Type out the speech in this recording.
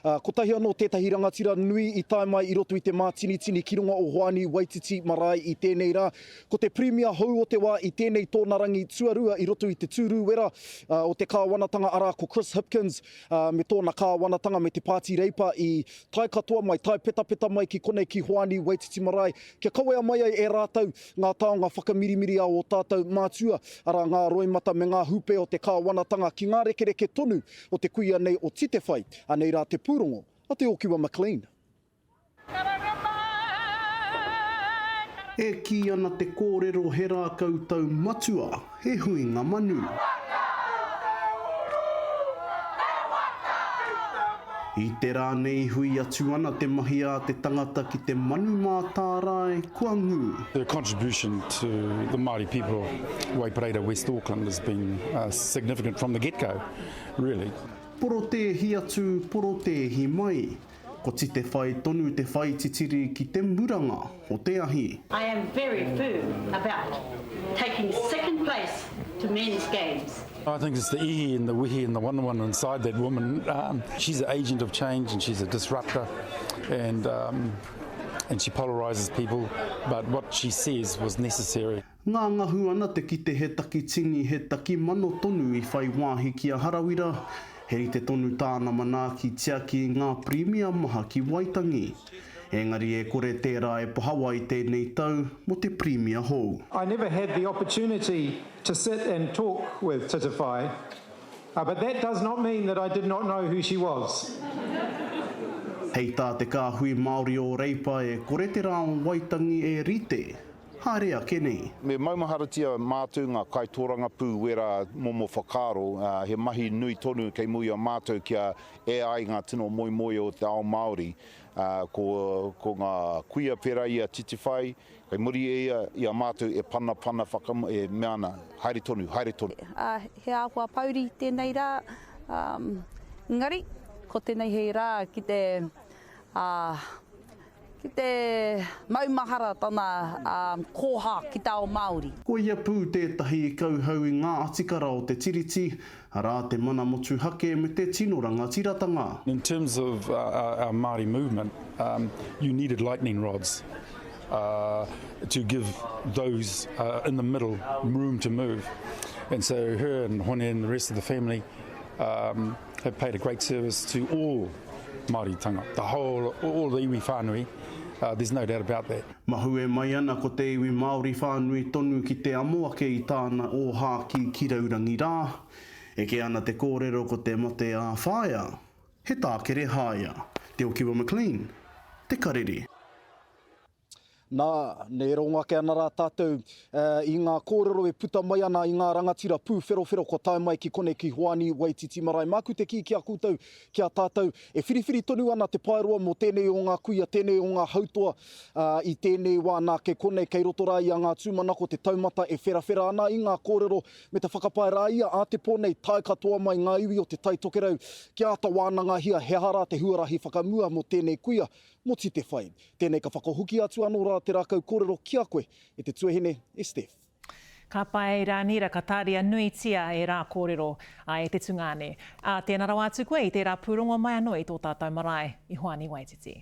Kotahi anō tētahi rangatira nui i tae mai i roto i te mātinitini ki runga o Hoani Waititi marae i tēnei rā. Ko te Pirimia hou o te wā i tēnei tōna rangi tuarua i roto i te tūru wera o te kāwanatanga arā ko Chris Hipkins me tōna kāwanatanga me te Pāti Reipa i tae katoa mai, tae petapeta mai ki konei ki Hoani Waititi marae kia kawea mai ai e rātou ngā taonga whakamirimiri a ō tātou mātua, arā ngā roimata me ngā hūpē o te kāwanatanga ki ngā rekereke tonu o te kuia nei o Titewhai. Anei rā te pūrongo a Te Okiwa McLean. E kī ana te kōrero he rākau tau matua, he huinga manu. I te rā nei hui atu ana te mahi a te tangata ki te manu mātārae kua ngū. Her contribution to the Māori people of Waipareira West Auckland has been significant from the get go, really. Porotēhi atu, porotēhi mai. Ko Titewhai tonu te whaititiri ki te muranga o te ahi. I am very firm about taking second place to men's games. I think it's the ihi and the wehi and the wanawana inside that woman. Um, she's an agent of change and she's a disruptor and, um, and she polarises people, but what she says was necessary. Ngangahu ana te kite he taki tini, he taki mano tonu i whai wāhi ki a Harawira, he rite tonu tāna manaaki tiaki i ngā pirimia maha ki Waitangi. Engari e kore tērā e pahawa i tēnei tau mō te pirimia hou. I never had the opportunity to sit and talk with Titewhai, but that does not mean that I did not know who she was. Hei tā te kāhui Māori o Reipa e kore te rā o Waitangi e rite Haere ake nei. Me maumaharatia mātou ngā kaitōrangapū wērā momo whakaaro, he mahi nui tonu kei mua i a mātou kia ea ai ngā tino moemoe o te ao Māori. Ko, ko ngā kuia pērā i a Titiwhai, kei muri e ia i a mātou e panapana whaka, e mea ana, haere tonu, haere tonu. He āhua pouri tēnei rā, engari, ko tēnei he rā ki te, Ki te maumahara tana koha ki te ao Māori. Ko ia pū tētahi i kauhau i ngā atikara o te Tiriti, arā, te mana motuhake me te tino rangatiratanga. In terms of our Māori movement, you needed lightning rods to give those in the middle room to move. And so her and Hone and the rest of the family have paid a great service to all Māoritanga, the whole, all the iwi whānui, uh, there's no doubt about that. Mahue mai ana ko te iwi Māori whānui tonu ki te amo ake i tāna ōhākī ki raurangi rā. Eke ana te kōrero ko te mate ā-whaea, he tākere haea. Te Okiwa McLean, Te Karere. Nā, nē rongo ake ana rā tātou i ngā kōrero e puta mai ana i ngā rangatira pūwherowhero kua tae mai ki konei ki Hoani Waititi Marae. Māku te kī ki a koutou, ki a tātou, e whiriwhiri tonu ana te paeroa mō tēnei o ngā kuia, tēnei o ngā hautoa i tēnei wā. Nā, kei konei, kei roto rā i a Ngā Tūmanako te taumata e wherawhera ana i ngā kōrero me te whakapae rā ia ā te pō nei tae katoa mai ngā iwi o Te Tai Tokerau kia āta wānangahia he aha rā te huarahi whakamua mō tēnei kuia, mō Titewhai. Tēnei ka whakahoki atu anō rā te rākau kōrero ki a koe, e te tuahine, e Steph. Ka pai Rānira, ka tāria nuitia e rā kōrero a e te tungāne. Ā, tēnā rawa atu koe i tērā pūrongo mai anō i tō tātou marae i Hoani Waititi.